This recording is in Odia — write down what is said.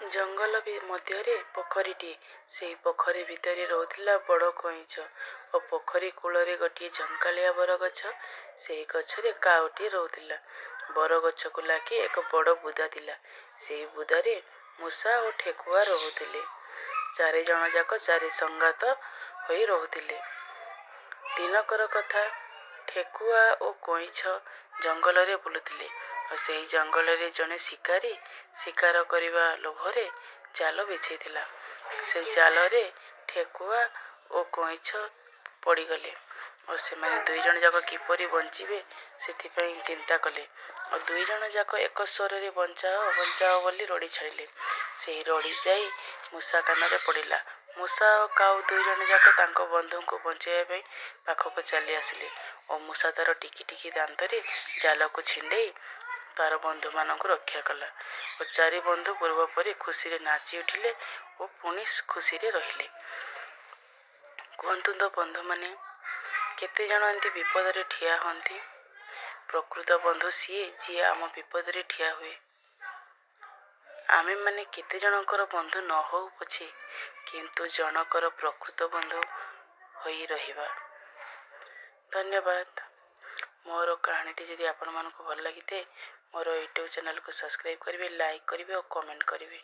ଜଙ୍ଗଲ ମଧ୍ୟରେ ପୋଖରୀଟିଏ। ସେଇ ପୋଖରୀ ଭିତରେ ରହୁଥିଲା ବଡ଼ କଇଁଛ ଓ ପୋଖରୀ କୂଳରେ ଗୋଟିଏ ଝଙ୍କାଳିଆ ବରଗଛ। ସେହି ଗଛରେ କାଉଟିଏ ରହୁଥିଲା। ବରଗଛକୁ ଲାଗି ଏକ ବଡ଼ ବୁଦା ଥିଲା। ସେହି ବୁଦାରେ ମୂଷା ଓ ଠେକୁଆ ରହୁଥିଲେ। ଚାରିଜଣ ଯାକ ଚାରି ସଙ୍ଗାତ ହୋଇ ରହୁଥିଲେ। ଦିନକର କଥା, ଠେକୁଆ ଓ କଇଁଛ ଜଙ୍ଗଲରେ ବୁଲୁଥିଲେ ଓ ସେହି ଜଙ୍ଗଲରେ ଜଣେ ଶିକାରୀ ଶିକାର କରିବା ଲୋଭରେ ଜାଲ ବିଛେଇଥିଲା। ସେ ଜାଲରେ ଠେକୁଆ ଓ କଇଁଛ ପଡ଼ିଗଲେ ଓ ସେମାନେ ଦୁଇଜଣ ଯାକ କିପରି ବଞ୍ଚିବେ, ସେଥିପାଇଁ ଚିନ୍ତା କଲେ ଓ ଦୁଇଜଣ ଯାକ ଏକ ସ୍ୱରରେ "ବଞ୍ଚାଅ, ବଞ୍ଚାଅ" ବୋଲି ରଡ଼ି ଛାଡ଼ିଲେ। ସେହି ରଡ଼ି ଯାଇ ମୂଷା କାନରେ ପଡ଼ିଲା। ମୂଷା ଓ କାଉ ଦୁଇଜଣ ଯାକ ତାଙ୍କ ବନ୍ଧୁଙ୍କୁ ବଞ୍ଚାଇବା ପାଇଁ ପାଖକୁ ଚାଲି ଆସିଲେ ଓ ମୂଷା ତାର ଟିକି ଟିକି ଦାନ୍ତରେ ଜାଲକୁ ଛିଣ୍ଡେଇ ତାର ବନ୍ଧୁମାନଙ୍କୁ ରକ୍ଷା କଲା ଓ ଚାରି ବନ୍ଧୁ ପୂର୍ବ ପରି ଖୁସିରେ ନାଚି ଉଠିଲେ ଓ ପୁଣି ଖୁସିରେ ରହିଲେ। କୁହନ୍ତୁ ତ ବନ୍ଧୁମାନେ, କେତେ ଜଣ ଏମିତି ବିପଦରେ ଠିଆ ହୁଅନ୍ତି? ପ୍ରକୃତ ବନ୍ଧୁ ସିଏ, ଯିଏ ଆମ ବିପଦରେ ଠିଆ ହୁଏ। ଆମେମାନେ କେତେ ଜଣଙ୍କର ବନ୍ଧୁ ନ ହଉ ପଛେ, କିନ୍ତୁ ଜଣକର ପ୍ରକୃତ ବନ୍ଧୁ ହୋଇ ରହିବା। ଧନ୍ୟବାଦ। ମୋର କାହାଣୀଟି ଯଦି ଆପଣମାନଙ୍କୁ ଭଲ ଲାଗିଥାଏ, ମୋର ୟୁଟ୍ୟୁବ୍ ଚ୍ୟାନେଲକୁ ସବସ୍କ୍ରାଇବ୍ କରିବେ, ଲାଇକ୍ କରିବେ ଓ କମେଣ୍ଟ କରିବେ।